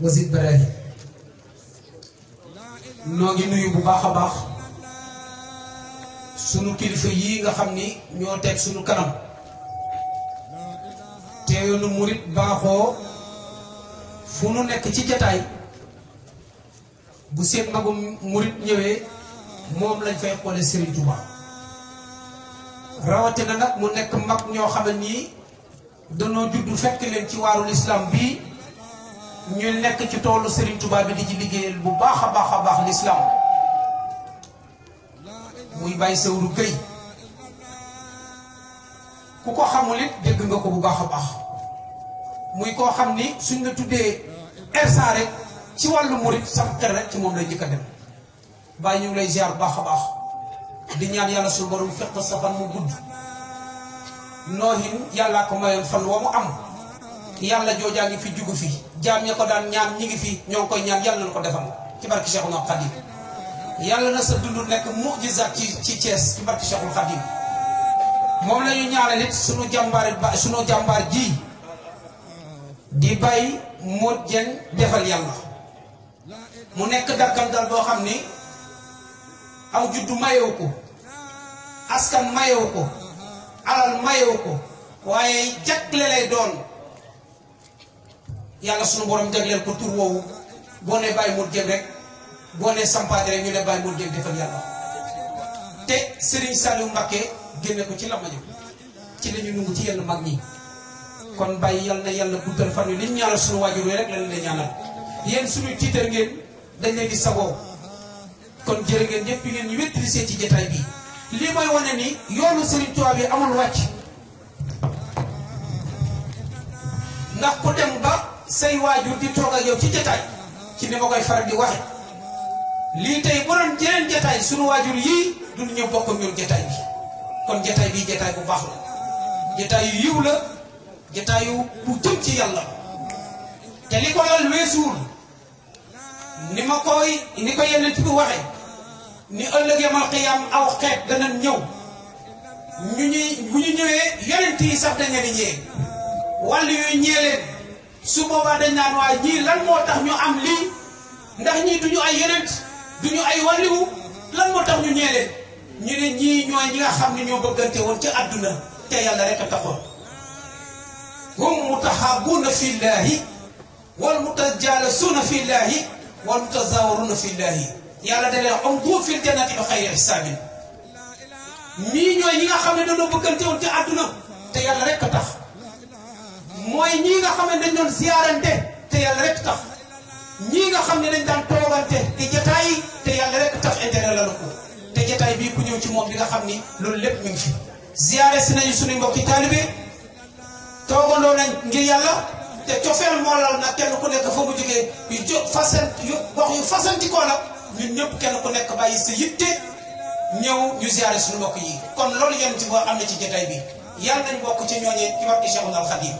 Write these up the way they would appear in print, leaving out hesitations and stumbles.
wasit Barahi noo ngi nuyu bu baax a baax sunu kilifa yii nga xam ni ñoo teg sunu kanam te yoonu murit baaxoo fu nu nekk ci jataay bu seet magum murit ñëwee moom lañ fay xoole Serigne Touba rawatina nag mu nekk mag ñoo xam ne nii danoo juddu fekk leen ci waarul islam bii ñu nekk ci toolu Serigne Touba bi di ci liggéeyal bu baax a baax l'islam muy Baye Sawru Gueye ku ko xamul it dégg nga ko bu baax a baax muy koo xam ni suñ la tuddee ersa rek ci wàllu murit sax xel rek ci moom lay jëkk a dem Baye ñu ngi lay ziar bu baax a baax di ñaan yàlla suñu borom fekk sa fan mu gudd noohin yàllaa ko mayoon fan wa mu am yàlla joojaa ngi fi jugu fi jaam ña ko daan ñaan ñi ngi fi ñoo ngi koy ñaan yàlla na ko defal ci barki Cheikhul Khadim yàlla na sa dund nekk mu'jizaat ci Thiès ci barki Cheikhul Khadim moom la ñu ñaanal it sunu jàmbaar ji di Baye Modou Dieng defal yàlla mu nekk dàkkandal boo xam ni aw juddu mayewu ko askan mayewu ko alal mayewu ko waaye jagle lay doon yàlla sunu borom jagleel ko tur woowu boo nee Baye Modou Dieng rek boo nee sampaate rek ñu ne Baye Modou Dieng defal yàlla te Serigne Saliou Mbacké génne ko ci lamañu ci la ñu nungu ci yenn mag ñi kon Baye yal na yàlla guddal fan wi li ñu ñaanal sunu waajur wi rek la leen ñaanal yéen suñuy tiitar ngeen dañ leen di sagoo kon jërë ngeen ñëpp ngeen ñu wéttilisee ci jotaay bi lii mooy wane ni yoonu Serigne Touba bi amul wàcc ndax ku dem ba say waajur di toog ak yow ci jotaay ci ni ma koy faral di waxe lii tey bu doon jeneen jotaay sunu waajur yii duñ ñëw bokk ñun jotaay bi kon jotaay bii jotaay bu baax la jotaay yu yiw la jotaay yu bu jëm ci yàlla te li ko lal weesuwul ni ko yeneen bi waxe ni ëllëg yamal xiyaam aw xeet danañ ñëw bu ñu ñëwee yonent yi sax dañ leen di ñee wàll yooyu ñee leen su boobaa dañ naan waaye ñii lan moo tax ñu am lii ndax ñii duñu ay yonent duñu ay wàlliwu lan moo tax ñu ñee leen ñu ne ñii ñooy ñi nga xam ne ñoo bëggante woon ci àdduna te yàlla rek a taxoon hum mutahabbuuna fillahi wal mutajaalisuuna fillahi wal mutazaawaruuna fillahi yàlla da leen umdu fil jannati bi xayri hisaabin ñii ñooy ñi nga xam ne dañoo bëggante woon ci àdduna te yàlla rek a tax mooy ñii nga xam ne dañ doon ziyaarante te yàlla rek tax ñii nga xam ne dañ daan toogante te jotaay te yàlla rek tax intérêt la ko te jotaay bii ku ñëw ci moom bi nga xam ni loolu lépp mi ngi fi ziyaare si nañu suñu mbokki taalibe toogandoo nañ ngir yàlla te cofeel moo lal nag kenn ku nekk fa mu jógee yu fasantikoo la ñun ñëpp kenn ku nekk bàyyi sa yitte ñëw ñu ziyaare suñu mbokk yi kon loolu yéen ci boo am na ci jotaay bi yàlla nañ bokk ci ñooñee ci barke Cheikhul Khadim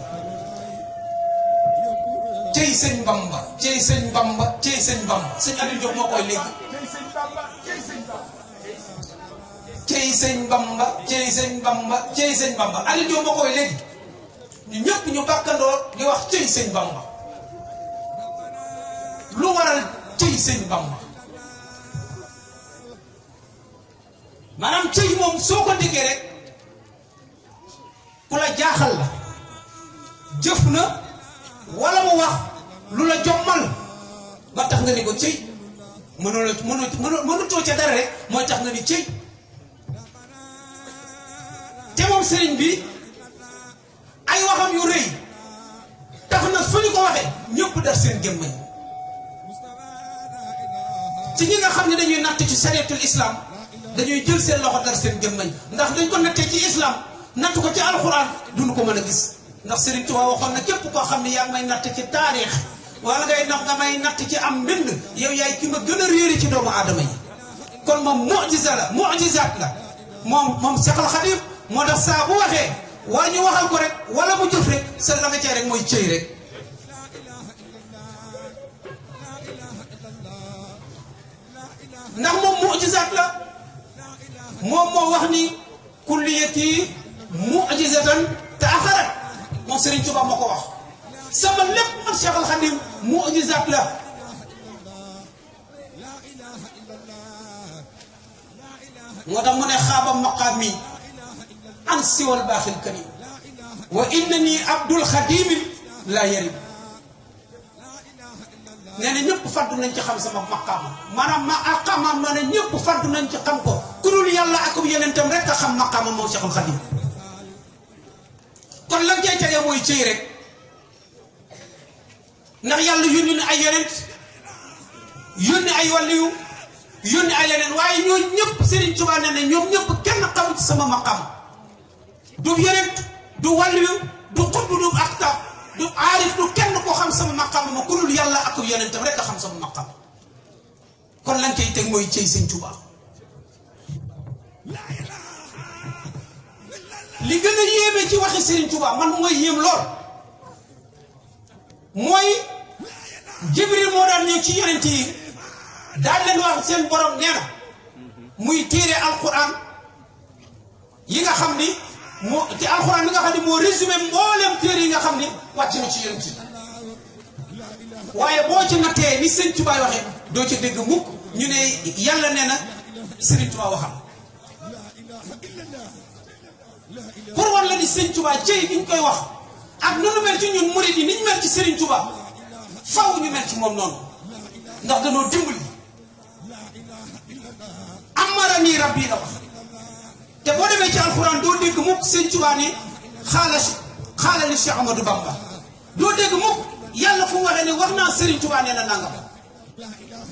cey sëñ Bamba cey sëñ Bamba cey sëñ Bamba sëñ Aliou Diop moo koy léegi cey sëñ Bamba cey sëñ Bamba cey sëñ Bamba Aliou Diop moo koy léegi ñu ñëpp ñu bàkkandoo di wax cey sëñ Bamba lu waral cey sëñ Bamba maanaam cey moom soo ko déggee rek ku la jaaxal la jëf na wala mu wax lu la jommal ba tax nga ni ko cëy mënutoo ca dara rek mooy tax nga ni cëy te moom sëriñ bi ay waxam yu rëy tax na fu ñu ko waxee ñëpp dar seen gémmañ ci ñi nga xam ne dañuy natt ci sariyatul islam dañuy jël seen loxo dar seen gémmañ ndax dañ ko nattee ci islam natt ko ci alxuraan duñu ko mën a gis ndax Serigne Touba waxoon na képp koo xam ne yaa ngi may natt ci taarix wala ngay nax nga may natt ci am mbind yow yaay ki ma gën a réeri ci doomu aadama yi kon moom mu'jizaat la moom Cheikhul Khadim moo tax saa bu waxee wala ñu waxal ko rek wala mu jëf rek sa la nga cee rek mooy cëy rek ndax moom mu'jizaat la moom moo wax ni kulliyati mu'jizatan ta'akharat moom Serigne Touba moo ko wax sama lépp man Cheikh Al Khadim mu'jizat la moo tax mu ne xaaba maqaami an siwal baaxil karim wa innani abdul xadim la yarim nee na ñëpp faddu nañ ci xam sama maqaama maanaam ma aqaama ma ne ñëpp faddu nañ ci xam ko ku dul yàlla ak yonentam rek a xam maqaama moom Cheikh Al Khadim kon la jay tege mooy cëy rek ndax yàlla yónni na ay yonent yónni ay waliyu yónni ay leneen waaye ñoo ñëpp Serigne Touba nee na ñoom ñëpp kenn xamu ci sama maqaam du yonent du waliyu du xutbu du aktab du aarif du kenn ko xam sama maqaam ma ku dul yàlla ak yonentam rek a xam sama maqaam kon lañ koy teg mooy cëy Serigne Touba li gën a yéeme ci waxi Serigne Touba man mooy yéem lool mooy Jibril moo daan ñëw ci yonent yi daal leen wax seen borom nee na muy téere alquran yi nga xam ni moo ci alquran yi nga xam ni moo résumé mboolem téere yi nga xam ni wàcc na ci yonent yi waaye boo ci nattee ni Serigne Touba waxee doo ci dégg mukk ñu ne yàlla nee na Serigne Touba waxam pour wan la ni Serigne Touba cëy bi ñu koy wax ak nu nu mel ci ñun murid yi ni ñu mel ci Serigne Touba faw ñu mel ci moom noonu ndax danoo dimbali amarani rabbi la wax te boo demee ci alxuraan doo dégg mukk Serigne Touba ni xaala li Cheikh Amadou Bamba doo dégg mukk yàlla fu mu waxee ne wax naa Serigne Touba nee na nangam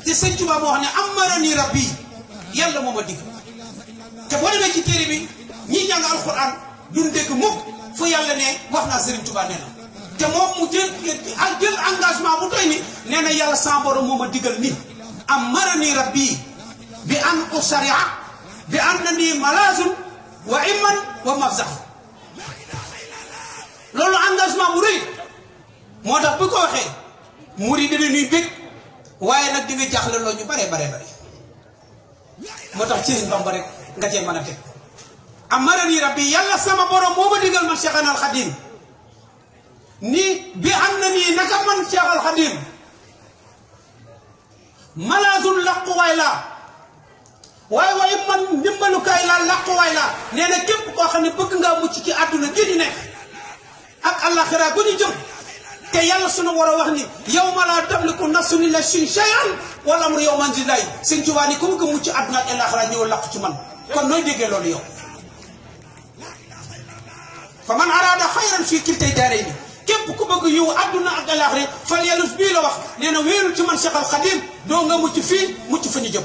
te Serigne Touba moo wax ne amarani rabbi yàlla moo ma digg te boo demee ci téere bi ñi jàng alxuraan duñ dégg mukk fu yàlla ne wax naa Serigne Touba nee na te moom mu jël engagement bu doy ni nee na yàlla sa borom moo ma digal ni amarani rabbi bi an usaria bi annani malazun wa iman wa mafzax loolu engagement bu rëy moo tax bu ko waxee murid dina ñuy bég waaye nag di nga jaaxle loo ñu bare moo tax ci Sëriñ Bamba rek nga cee mën a teg amarani rabbi yàlla sama borom moo ma digal man Cheikh Al Khadim ni bi am na nii naka man Cheikh Al Khadim malaasul làquwaay laa waaye man ndimbalukaay laa làquwaay laa nee na képp koo xam ne bëgg ngaa mucc ci àdduna gi ñu nekk ak àllaxira gu ñu jëm te yàlla sunu war a wax ni yawma laa tamliku nafsun illa shay'an wal amru yawman lillahi Sëñ Tuubaa ni ku bëgg a mucc àdduna ak àllaxira ñëwal làqu ci man kon nooy déggee loolu yow fa man araada xayran fii kiltay daarayni képp ku bëgg yiw àdduna ak àllaxira fal yalus bii la wax nee na wéerul ci man Cheikh Al Khadim doo nga mucc fii mucc fa ñu jëm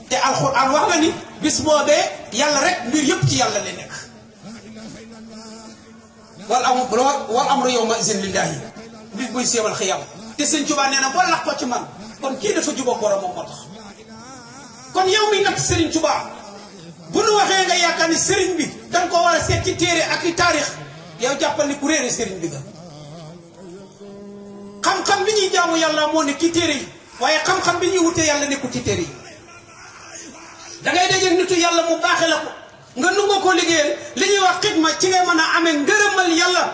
te alxuraan wax la ni bis boobee yàlla rek mbir yëpp ci yàlla lay nekk wal amru yawma izin lillahi mbir buy séebal xiyam te Sëñ Tuubaa nee na boo lax ko ci man kon kii dafa jubóo borom moom moo tax kon yow mi nag Serigne Touba bu nu waxee nga yaakaar ni Serigne bi danga ko war a seet ci téere ak i taarix yow jàppal ni ku réere Serigne bi nga xam-xam bi ñuy jaamu yàlla moo ne ci téere yi waaye xam-xam bi ñuy wutee yàlla nekkul ci téere yi da ngay dajeeg nitu yàlla mu baaxe la ko nga nungoo ko liggéeyal li ñuy wax xidma ci ngay mën a amee ngërëmal yàlla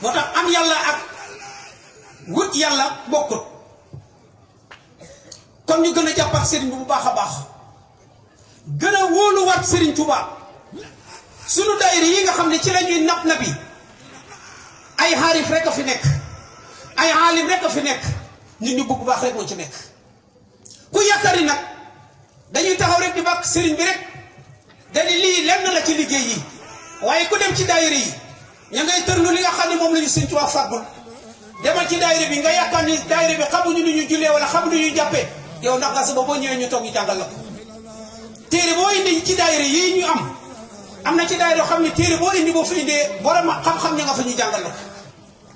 moo tax am yàlla ak wut yàlla bokkut kon ñu gën a jàpp ak Serigne bi bu baax a baax gën a wóoluwaat Serigne Touba sunu daayira yi nga xam ne ci la ñuy nabi ay xaarif rek a fi nekk ay aalim rek a fi nekk ñun ñu bëgg baax rek moo ci nekk ku yaakaar nag dañuy taxaw rek di bàkk Serigne bi rek dañu lii lenn la ci liggéey yi waaye ku dem ci daayira yi ña ngay tërlu li nga xam ne moom la ñu Serigne Touba fàggul demal ci daayira bi nga yaakaar ni daayira bi xamuñu ni ñu jullee wala xamuñu ñu jàppee yow ndax nga sa ba boo ñëwee ñu toog ñu jàngal la ko téere boo indi ci daayira yi ñu am na ci daayira yoo xam ne téere boo indi boo fa indee borom xam-xam ña nga fa ñu jàngal la ko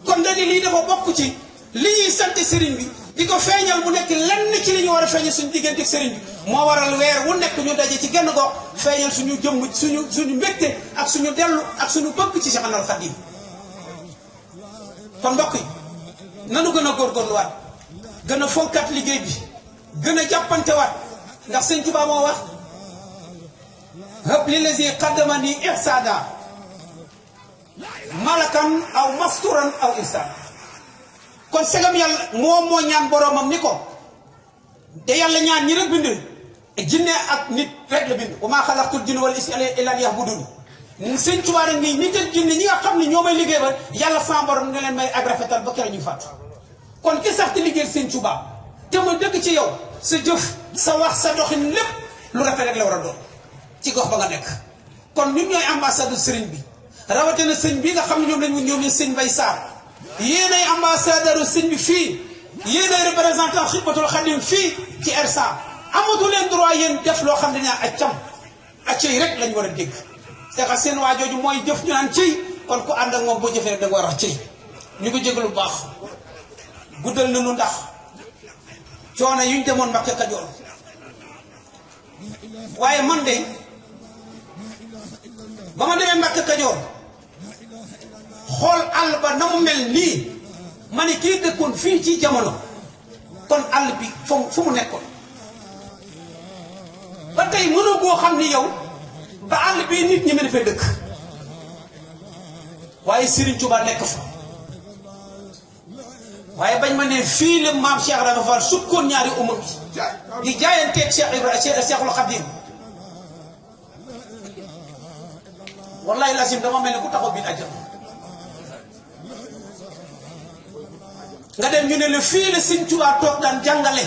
kon dañu lii dafa bokk ci li ñuy sant Serigne bi di ko feeñal mu nekk lenn ci li ñu war a feeñal suñu diggante ak Serigne bi moo waral weer wu nekk ñu daje ci genn gox feeñal suñu jëmm suñu mbégte ak suñu dellu ak suñu bëgg ci Cheikh Al Khadim kon mbokk yi nanu gën a góorgóorluwaat gën a fonkaat liggéey bi gën a jàppantewaat ndax Sëñ Tuubaa moo wax hëb li lazi qaddamani ihsada malakan aw masturan aw insan kon segam yàlla moom moo ñaan boromam ni ko te yàlla ñaan ñi rek bind jinne ak nit rek la bind wa maa xalaqtul jinna wal insa illa liya'budun sëñ Tuubaa rek nii nit ak jinne ñi nga xam ne ñoo may liggéey ba yàlla sama borom nga leen may ak rafetal ba keroog ñu fàttu kon ki sax di liggéey sëñ Tuubaa te mu dëgg ci yow sa jëf sa wax sa doxin lépp lu rafet rek la war a doon ci gox ba nga nekk kon ñun ñooy ambassadeur sëriñ bi rawatina sëñ bi nga xam ne ñoom lañ ñoom sëñ Mbay Sarr yéenay ambassadeur sëñ bi fii yéenay représentant Xidmatul Xadim fii ci RSA amatu leen droit yéen def loo xam ne ñaa ak cëy rek lañ war a dégg c'est que seen waa jooju mooy jëf ñu naan cëy kon ku ànd ak moom boo jëfee rek da nga war a cëy ñu ko jégalu bu baax guddal nañu ndax coono yuñ demoon Mbàkke Kajoor waaye man de ba ma demee Mbàkke Kajoor xool àll ba na mu mel nii ma ne kii dëkkoon fii ci jamono kon àll bi fu mu nekkoon ba tey mënoo boo xam ni yow ba àll bi nit ñi mën a fee dëkk waaye Serigne Touba nekk fa waaye bañ ma ne fii la maam Cheikh Ibrahima Fall sukkoon ñaari umma bi di jaayanteeg Cheikhul Khadim wallahi lazim dama mel ne ku taxaw biir àjjana nga dem ñu ne la fii la Serigne Touba toog daan jàngale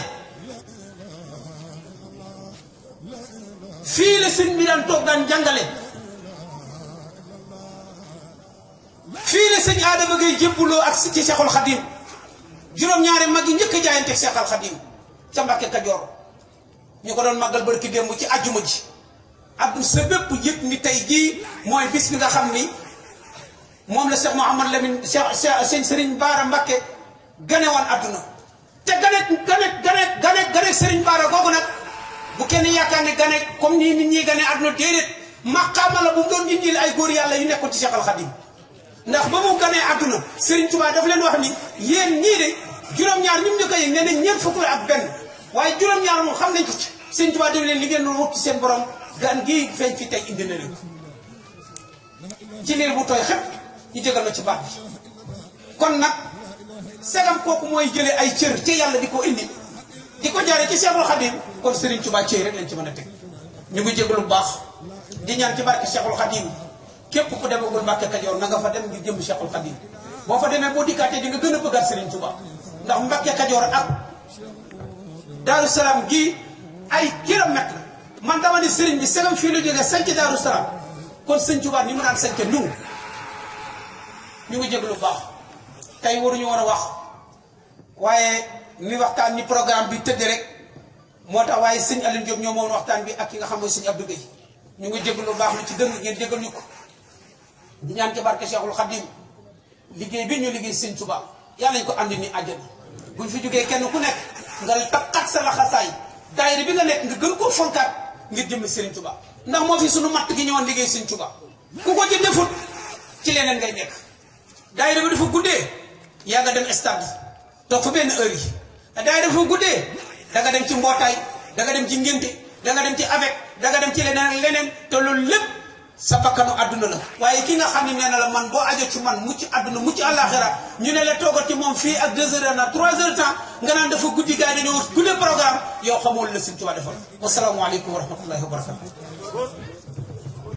fii la sëñ bi daan toog daan jàngale fii la sëñ Adama Gaye jébbuloo ak ci Cheikhul Khadim juróom-ñaari mag yi njëkk a jaayante Cheikhul Khadim ca Mbàkke Kajoor ñu ko doon màggal barki démb ci àjjuma ji abdu sa bépp yëg ni tey jii mooy bis bi nga xam ni moom la Cheikh Mouhamad Lamine sëñ Serigne Bara Mbàkke gane woon adduna te gane Serigne Bara googu nag bu kenn yaakaar ne gane comme nii nit ñi gane àdduna déedéet maqaama la bu mu doon indil ay góor yàlla yu nekkoon ci Cheikhul Khadim ndax ba mu ganee àdduna Serigne Touba daf leen wax ni yéen ñii de juróom-ñaar ñi mu ñu ko yëg nee nañ ñeent fukk ak benn waaye juróom-ñaar moom xam nañ ko ci Serigne Touba daf leen li ngeen doon wut ci seen borom gan gii feeñ fi tey indi na leen ci liir bu tooy xëpp ñu jégal na ci baat bi kon nag segam kooku mooy jëlee ay cër ci yàlla di ko indi di ko jaare ci Cheikhul Khadim kon Serigne Touba cëy rek lañ ci mën a teg ñu ngi jégalu bu baax di ñaan ci barke Cheikhul Khadim képp ku demagul Mbàkke Kajoor na nga fa dem ngir jëm Cheikhul Khadim boo fa demee boo dikkaatee di nga gën a bëggaat Serigne Touba ndax Mbàkke Kajoor ak Daaru Salaam gi ay kilomètre la man dama ni Serigne bi segam fii la jógee sanc Daaru Salaam kon Serigne Touba ni mu daan sanc ñu ngi jégalu bu baax tey waruñu war a wax waaye ni waxtaan ni programme bi tëdd rek moo tax waaye sëñ Alioune Diop ñoo moom waxtaan bi ak ki nga xam mooy sëñ Abdou Gueye ñu ngi jégalu lu baax lu ci dëng ngeen jégal ñu ko di ñaan ci barke Cheikhul Khadim liggéey bi ñu liggéey sëñ Touba yàlla ñu ko andi ni àjjana buñ fi jógee kenn ku nekk nga takkat sa laxasaay daayira bi nga nekk nga gën koo fonkaat ngir jëm sëriñ Touba ndax moo fi sunu matt gi ñëwoon liggéey sëñ Touba ku ko ci defut ci leneen ngay nekk daayira bi dafa guddee yaa nga dem stade toog fa benn heure yi daayira dafa guddee da nga dem ci mbootaay da nga dem ci ngénte da nga dem ci avec da nga dem ci leneen ak leneen te loolu lépp sa bakkanu àdduna la waaye ki nga xam ne nee na la man boo ajo ci man mucc àdduna mucc àllaaxira ñu ne la toogal ci moom fii ak 2 heures na 3 heures temps nga naan dafa guddi gars yi dañoo guddee programme yow xamoo la Sëriñ Tuubaa defal wasalaamualeykum wa rahmatullahi wa barakatu